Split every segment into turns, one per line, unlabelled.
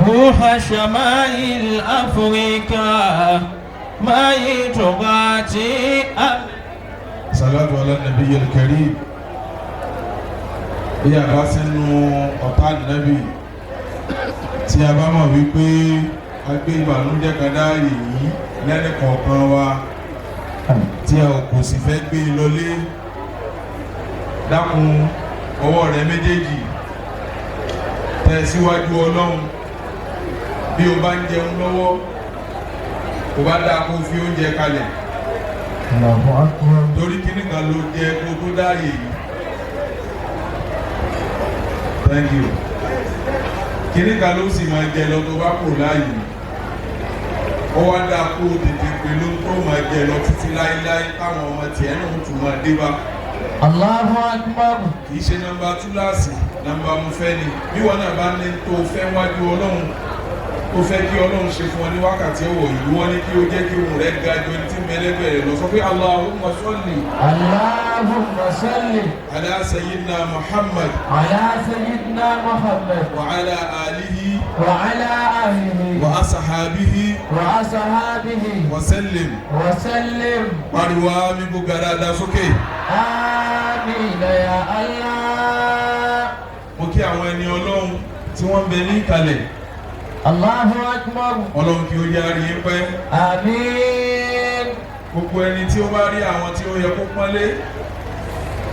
روح شمائل أفريقيا ما يتغاتي.
Salatu ala nabiyil karim. Bí a bá sínú ọ̀tá nàbì tí a bá mọ̀ wípé a gbé ìbànújẹ́ kan dáàyè yìí lẹ́nu kọ̀ọ̀kan wa tí a kò sì fẹ́ gbé e lọlé, dákun, ọwọ́ rẹ méjèèjì tẹ̀ síwájú Ọlọ́run. Bí o bá ń jẹun lọ́wọ́, kò bá dáa kó fi oúnjẹ kalẹ̀.
Allahu Akbar.
Torí kíní kan ló jẹ kó tó dáàyè yìí. Thank you. Kíní kan ló sì máa jẹ lọ tó bá kò láàyè. Ó wá dáa kó o tètè pẹ̀lú tó máa jẹ lọ títí láéláé, táwọn ọmọ tiẹ̀ náà tún máa dé bá.
Allahu Akbar.
Kì í ṣe nọ́mbà túláàsì, nọ́mbà mo fẹ́ ni. Bí wọn náà bá ní tó fẹ́ wájú Ọlọ́run, tó fẹ́ kí Ọlọ́run ṣe fún ọ ní wákàtí ọ̀wọ̀ yìí, wọ́n ní kí ó jẹ́ kí ohùn rẹ̀ ga ju ẹni tí mẹlẹ́gbẹ̀ẹ́ rẹ̀ lọ. Sọ pé Allahumma salli
Allahumma salli
ala sayyidina Muhammad
ala sayyidina Muhammad
wa ala alihi
wa ala alihi
wa asahabihi
wa ashabihi
wa sallim.
Wa sallim.
Pariwo àmín kó ga dáadáa sókè.
Àmín ya Allah.
Mo kí àwọn ẹni Ọlọ́run tí wọ́n ń bẹ ní ìkàlẹ̀.
Allahu Akbar.
Ọlọ́run kí ó yá rí i pẹ́.
Àmín.
Gbogbo ẹni tí ó bá rí àwọn tí ó yẹ kó pọ́nlé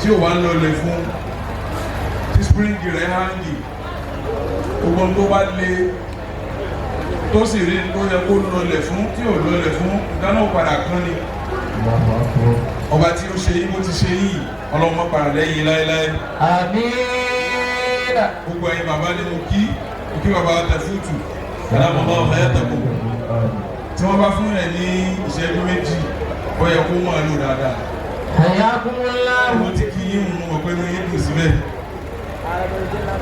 tí ò wá ń lọlẹ̀ fún, tí spring rẹ̀ hang, gbogbo ohun tó bá le tó sì rí tó yẹ kó lọlẹ̀ fún tí ò lọlẹ̀ fún, dáná ò padà kán ni.
Allahu Akbar.
Ọba tí ó ṣe yín bó ti ṣe yìí, Ọlọ́run má padà lẹ́yìn láéláé.
Àmín.
Gbogbo ẹ̀yin bàbá ni mo kí. Mo kí bàbá tẹfútù alámọ̀lá ọ̀fẹ́ tí wọ́n bá fún ẹ̀ ní ìṣẹ́jú 2, ó yẹ kó máa lò dáadáa.
Hayyakumullah.
Mo ti kí yín, mú mọ̀ pé inú yín dùn síbẹ̀.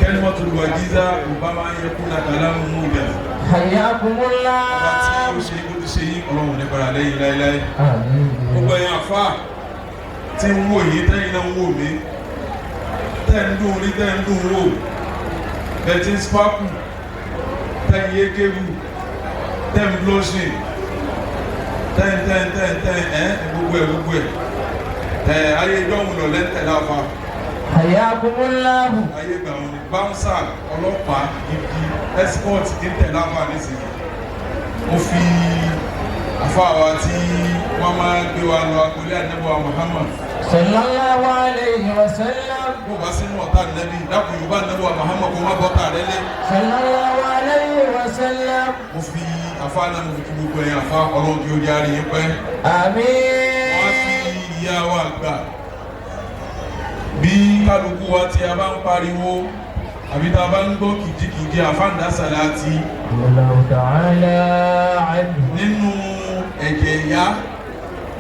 Kalimatul wajiza obama yẹ kó na kàlámù mú ìjà.
Hayyakumullah.
Ọba tí ó ṣe bó ti ṣe yín, Ọlọ́run ní padà lẹ́yìn láéláé.
Àmín.
Gbogbo ẹ̀yin àfa tí ń wò yín, tẹ́yìn náà ń wò mí, tẹ́ ń dùn rí, tẹ́ ń dùn wò, tẹ́ ti ń sparkle, tẹ́ ń yé kébù, tẹ́ ń blushing, tẹ́ ń tẹ́ ń tẹ́ ń tẹ́ ẹ́ gbogbo ẹ̀ gbogbo ẹ̀ ẹ̀ ayé ìjọ́hun lọ lẹ́ńtẹ̀ láfa.
Hayyakumullah.
Ayé gbà wọn ni bouncer, ọlọ́pàá gidi, escort ní tẹ̀lé àfa nísìnyí. Mo fi àfa wa tí wọ́n máa gbé wa lọ agbolé ànábì wa Muhammad.
Sallallahu alayhi wa sallam.
Bó bá sínú ọ̀tá nẹ́bí, dákun, yorùbá ànábì wa Muhammad, kó má bọ́tà rẹ lé.
Sallallahu alayhi wa sallam.
Mo fi àfa náà, mo fi kí gbogbo ẹ̀yin àfa. Ọlọ́run kí ó yára yín pẹ́. Wọ́n á fi
Àmín.
ìyá wa gbà bí kálukú wa tí a bá ń pariwo àbí tá a bá ń gbọ́ kìjikìji àfáǹdá sàláàtì.
Wallahu ta'ala anhu.
Nínú ẹ̀jẹ̀ ìyá,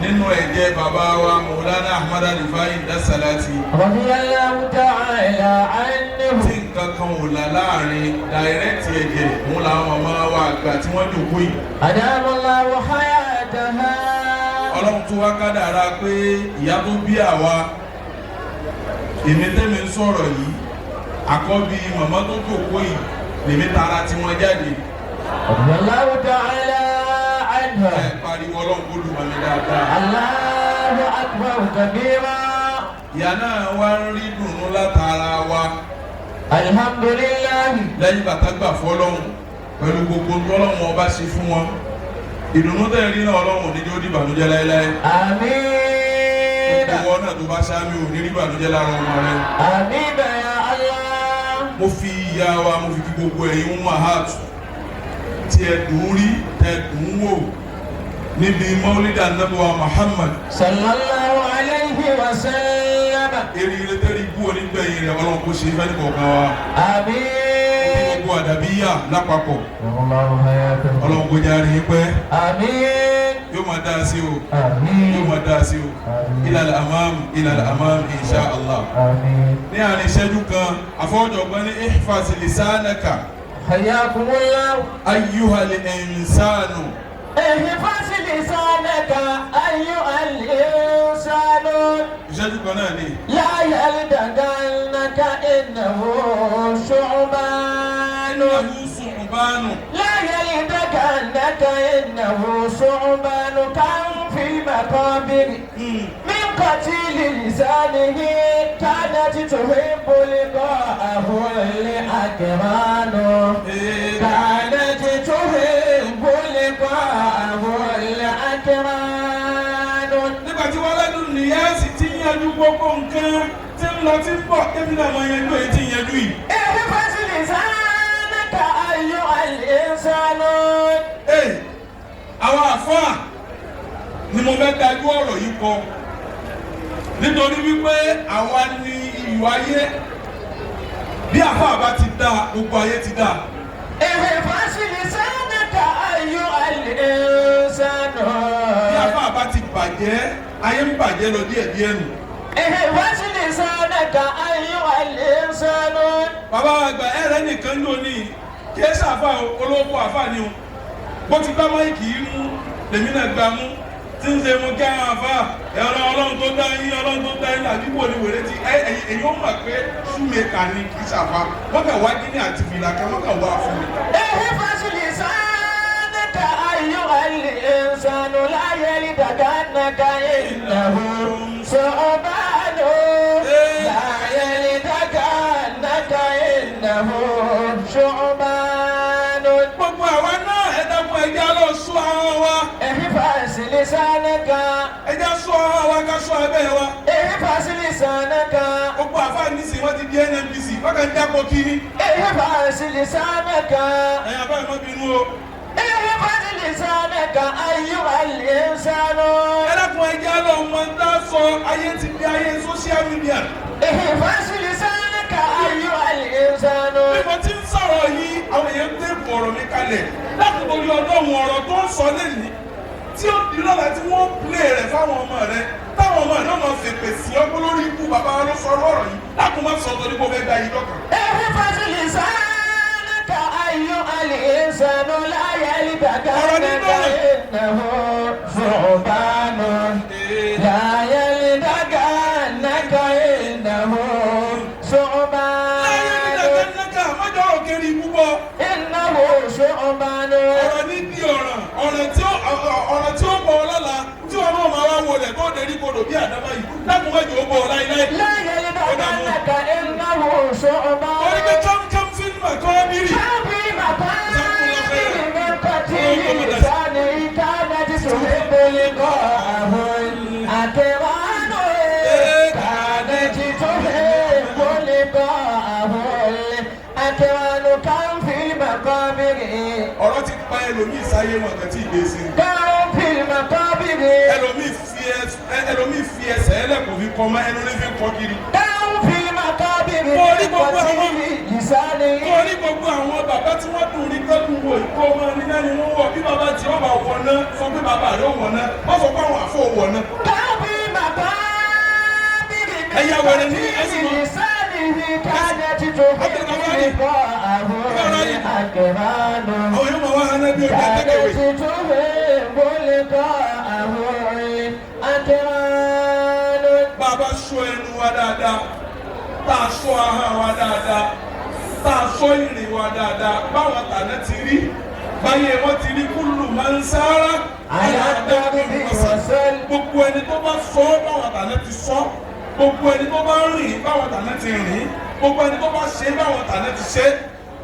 nínú ẹ̀jẹ̀ bàbá wa Mọ̀lánà Ahmad Rifai Dasalati
Radiyallahu ta'ala anhu.
tí nǹkan kan ò là láàrin direct ẹ̀jẹ̀ òun làwọn màmá wa àgbà tí wọ́n jòkó yìí.
Adamallahu hayataha.
Ọlọ́run tó wá kádàrá pé ìyá tó bí àwa, èmi tẹ́mi ń sọ̀rọ̀ yìí, àkọ́bí màmá tó jòkó yìí lèmi tara tí wọ́n jáde.
Radiyallahu ta'ala anha.
Ẹ pariwo Ọlọ́run kó lù mọ́ mi dáadáa.
Allahu akbar kabira.
Ìyá náà wá ń rí dùnú látara wa.
Alhamdulillah.
Lẹ́yìn bàtà gbà fọlọ́hún pẹ̀lú gbogbo tọ́lọ́hún ọba ṣe fún wọn, ìdùnnú tẹ̀ rí náà, Ọlọ́run ò ní jẹ́ ó di ìbànújẹ́ láéláé.
Àmín.
Gbogbo wọn náà tó bá ṣáámi ò ní rí ìbànújẹ́ lára ọmọ rẹ.
Àmín ya Allah.
Mo fi ìyá wa, mo fi kí gbogbo ẹ̀yin umahat tí ẹ dùn ún rí, tẹ dùn ún wò níbi mọ́lídà nàbọ̀wá Muhammad.
Sallallahu alayhi wa sallam.
Eré ilé tẹ́rí bú onígbẹ̀yìn rẹ̀, Ọlọ́run kò ṣe fẹ́ nìkọ̀ọ̀kan wa.
Àmín.
Gbogbo àdàbíyà lápapọ̀,
Wallahu hayatahu.
Ọlọ́run kò járe yín pẹ́.
Àmín.
Yóò máa dáa sí o.
Àmín.
Yóò máa dáa sí o.
Àmín.
Ilal amam, ilal amam, insha Allah.
Àmín.
Ní àárín ìṣẹ́jú kan, àfọwọ́jọ̀gbọ́n ní ihfaz lisanaka.
Hayyakumullah.
Ayyuhal insanu.
احفظ لسانك أيها الإنسان.
Ìṣẹ́jú kan náà ni.
لا يلدغنك إنه ثعبان.
Innahu sùnbánu.
لا يلدغنك إنه ثعبان كم في المقابر من قتيل لسانه كانت تحب لقاءه الأكران. كانت تحب لقاءه الأكران.
Nígbà tí wàládù níyàsì ti ń yanjú gbogbo nǹkan tí ń lọ tí ń bọ̀, èmi náà máa yanjú èyí tí ń yanjú yìí.
احفظ لسانك أيها الإنسان.
Ee, àwọn àfáà ni mo fẹ́ dájú ọ̀rọ̀ yìí kọ, nítorí wípé àwa ni ìlú ayé. Bí àfáà bá ti dá, gbogbo ayé ti dá.
احفظ لسانك أيها الإنسان.
Bí àfáà bá ti bàjẹ́, ayé ń bàjẹ́ lọ díẹ̀díẹ̀ nù.
احفظ لسانك أيها الإنسان.
Bàbá wa àgbà ẹ̀rẹ́ nìkan lónìí kì í ṣàfà o, olówó àfà ni o. Bó ti gbá mic yìí mú lèmi náà gbá mú tí ń ṣe mú kí àwọn àfà ẹ̀rọ ọlọ́run tó dá yín, ọlọ́run tó dá yín àdúgbò ni wèrè ti ẹ ẹ̀yìn èyí ó mọ̀ pé ṣúmẹ́kà ni, kì í ṣàfà. Wọ́n kàn wá gíní àti fìlà kan, wọ́n kàn wá fún mi.
احفظ لسانك أيها الإنسان لا يلدغنك إنه ثعبان. لا يلدغنك إنه ثعبان.
Gbogbo àwa náà, ẹ dákun, ẹ jẹ́ lọ ṣọ́ ahọ́n wa.
احفظ لسانك.
Ẹ jẹ́ ṣọ́ ahọ́n wa, ká ṣọ́ abẹ́ wa.
احفظ لسانك.
Gbogbo àfáà nísìnyí wọ́n ti di NNPC, wọ́n kàn ń jápọ̀ kiri.
احفظ لسانك.
Ẹ̀yin àbá, ẹ̀ má bínú o.
احفظ لسانك أيها الإنسان.
Ẹ dákun, ẹ jẹ́ lọ mọ tá a sọ. Ayé ti di ayé social media.
احفظ لسانك أيها الإنسان.
Bí mo ti ń sọ̀rọ̀ yìí, àwọn èèyàn ń tẹ̀kù ọ̀rọ̀ mi kalẹ̀ láti torí ọlọ́run. Ọ̀rọ̀ tó ń sọ lẹ́yìn tí ó di lọ́la tí wọ́n play rẹ̀ fáwọn ọmọ rẹ̀, táwọn ọmọ rẹ̀ náà fèpè sí ọgbọ́n lórí ikú bàbá wa ló sọ ọ̀rọ̀ yìí, láti má sọ torí kó fẹ́ gba yìí lọ́kàn.
احفظ لسانك أيها الإنسان لا يلدغنك إنه ثعبان. لا يلدغنك إنه
Láyé
ثعبان.
nígbà mọ́jọ́ ọ̀rọ̀ kiri ikú bọ́.
إنه ثعبان.
Ọ̀rọ̀ ní bí ọ̀ràn ọ̀rọ̀ tí ó bọ̀ ọ́ lọ́la tí wọn náà máa wá wọlé tó lè rí kodò bí àdámá yìí, láti mọ́jọ́ ó bọ̀ ọ́ láíláí.
لا يلدغنك إنه ثعبان.
Orí pé kámkám fílmù ẹ̀kọ́ bírì.
في مقابر من قتيل لسانه كانت تحب لقاءه الأكران. كانت تحب لقاءه الأكران. كم في المقابر.
Ọ̀rọ̀ ti pa ẹlòmíì sáyé wọn kan tí ì gbé sí i.
كم في المقابر.
Ẹlòmíì fi ẹsẹ̀ ẹlẹ́kùn fi kọ́ mọ́ ẹnu ní fi kọ́ kiri.
كم في المقابر
Torí
من
gbogbo àwọn-
قتيل لسانه.
Torí gbogbo àwọn bàbá tí wọ́n dùn ní tẹ́kùn wò ìkó ọmọ níná ni wọ́n wọ̀. Bí bàbá tí wọ́n bá wọ̀ ná, sọ pé bàbá rẹ̀ wọ̀ ná, wọ́n sọ pé àwọn àfọ̀ wọ̀ ná.
كم في المقابر من
Ẹ̀yà wẹ̀rẹ̀ ní ẹ̀sìn
قتيل
mọ́.
لسانه كانت تحب لقاءه الأكران.
Àwọn yóò máa wá hánà bí ojú ẹ̀tẹ́kẹ̀wé.
كانت تحب لقاءه الأكران.
Bá a bá ṣọ́ ẹnu wa dáadáa, tá a ṣọ́ ahọ́n wa dáadáa, tá a ṣọ́ ìrìn wa dáadáa, báwọn tàná ti rí, báyé wọn ti rí, kúlù máa ń sára.
على الدرب وصل.
Gbogbo ẹni tó bá sọ báwọn tàná ti sọ, gbogbo ẹni tó bá rìn báwọn tàná ti rìn, gbogbo ẹni tó bá ṣe báwọn tàná ti ṣe,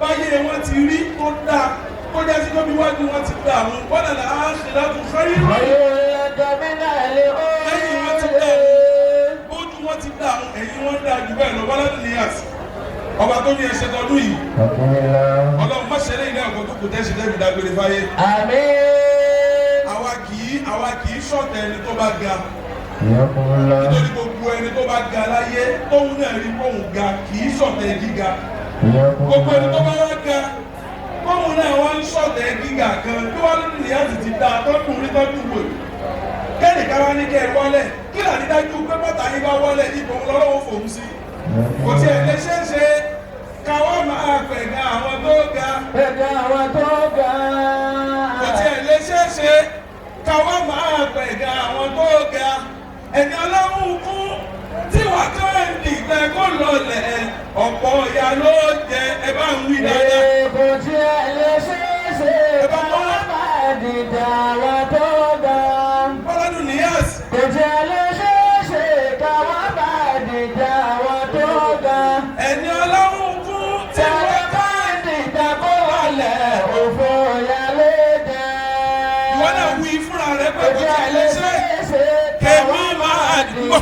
báyé wọn ti rí tó dáa, tó jẹ́ sí lóbi wájú wọn ti dà wọn wọ́n lè á ṣe látún fẹ́rí.
خير لك من
Lẹ́yìn wọn ti dà
الأولى.
Ojú wọn ti dà wọn, ẹ̀yìn wọn dà jù bẹ́ẹ̀ lọ. Bọ́lá nìyàs ọba tó ní ẹsẹ̀ tọdún yìí, ọlọ́run má ṣe lẹ́yìn náà kó tó kù tẹ́sí lẹ́bi dágbére fáyé.
آمين.
Àwa kì í ṣọ̀tẹ̀ ẹni tó bá ga, nítorí gbogbo ẹni tó bá ga láyé tóun náà rí kóun ga, kì í ṣọ̀tẹ̀ gíga. Gbogbo ẹni tó bá wá ga tóun náà wá ń ṣọ̀tẹ̀ gíga kan kí wọ́n lónìí ní àti ti dáa tọ́dún rí tọ́dún wò, kẹ́nìkan wá ní kẹ́ ẹ wọlé, kí làní dájú pé bàtà yín bá wọlé ipò ń lọ́wọ́ fòun sí? Kò tiẹ̀ lè ṣeé ṣe káwọ́ máa pẹ̀gà àwọn tó ga.
Ẹ̀ka àwọn tó ga.
Kò tiẹ̀ lè ṣeé ṣe káwọ́ máa pẹ̀gà àwọn tó ga. Ẹni ọlọ́run kún tí wàá kọ́ ẹ̀ dìgbẹ́ kó lọlẹ̀, ọ̀pọ̀ ìyá ló jẹ. Ẹ bá ń wí dáadáa.
Kò tiẹ̀ lè
Mọ̀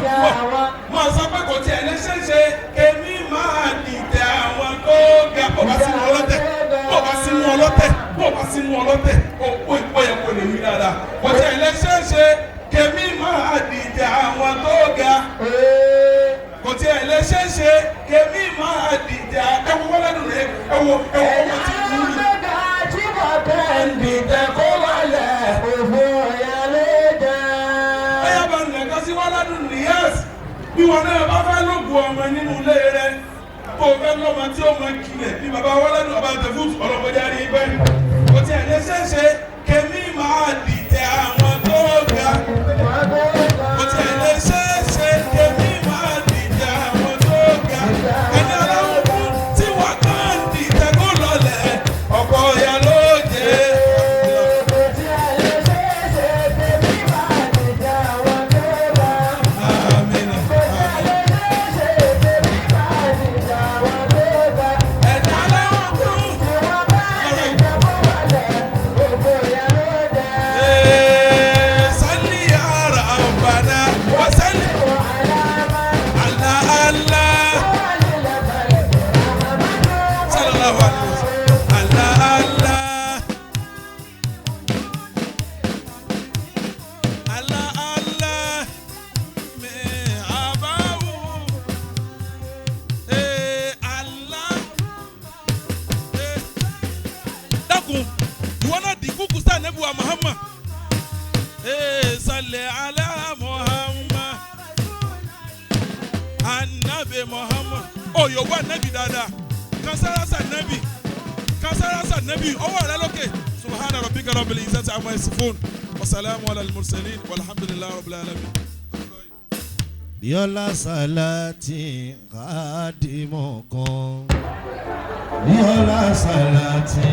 mọ̀ sọ pé kò tiẹ̀ lè ṣeéṣe kémi máa dìtẹ̀ àwọn tó ga. Bó bá sínú ọlọ́tẹ̀, bó bá sínú ọlọ́tẹ̀, bó bá sínú ọlọ́tẹ̀, ó ó yẹ kó lè wí dáadáa. Kò tiẹ̀ lè ṣeéṣe kémi máa dìtẹ̀ àwọn tó ga. Kò tiẹ̀ lè ṣeéṣe kémi máa dìtẹ̀. Ẹ wo wọlé dùn rẹ, ẹ wo ẹ wo ọmọ tí kú rí. Ẹyà bá nìkan sí wàládùn nìyẹs bí wọn náà bá fẹ́ lóògùn ọmọ nínú ilé rẹ kó o fẹ́ lọ́mọ tí ó mọ kílẹ̀ bí baba wàládùn ọba tẹ̀fútù ọlọ́mọdé àrí ibẹ̀ kò tiẹ̀ lè ṣeéṣe kémi máa dìtẹ̀ àwọn tó ga. Kò tiẹ̀ lè ṣeéṣe kémi máa dìtẹ̀ àwọn tó ga. Ẹni aláwọ̀ fún tí wọ́n kàn dìtẹ̀ kó lọlẹ̀ ọ̀pọ̀ ìyá ló jẹ́. Àmín. Ẹ̀dá aláwọ̀ fún. Salli ya Rabbana wa salli ala Allah sallallahu alaihi wasallam ala Allah ala Allah me abawu Allah dákun ìwọ náà di kúkú sáà nẹ́bí wa Muhammad. Salli ala Muhammad anabi Muhammad. Ó yòówó anabi dáadáa kansarasa anabi kansarasa anabi ọwọ́ rẹ lókè. Subhana rabbika rabbil izzati amma yasifun wasalaamu ala al-mursalin walhamdulillahi rabbil alamin.
Bíọ́lá Sàlátì kádìmọ̀ kan. Bíọ́lá Sàlátì.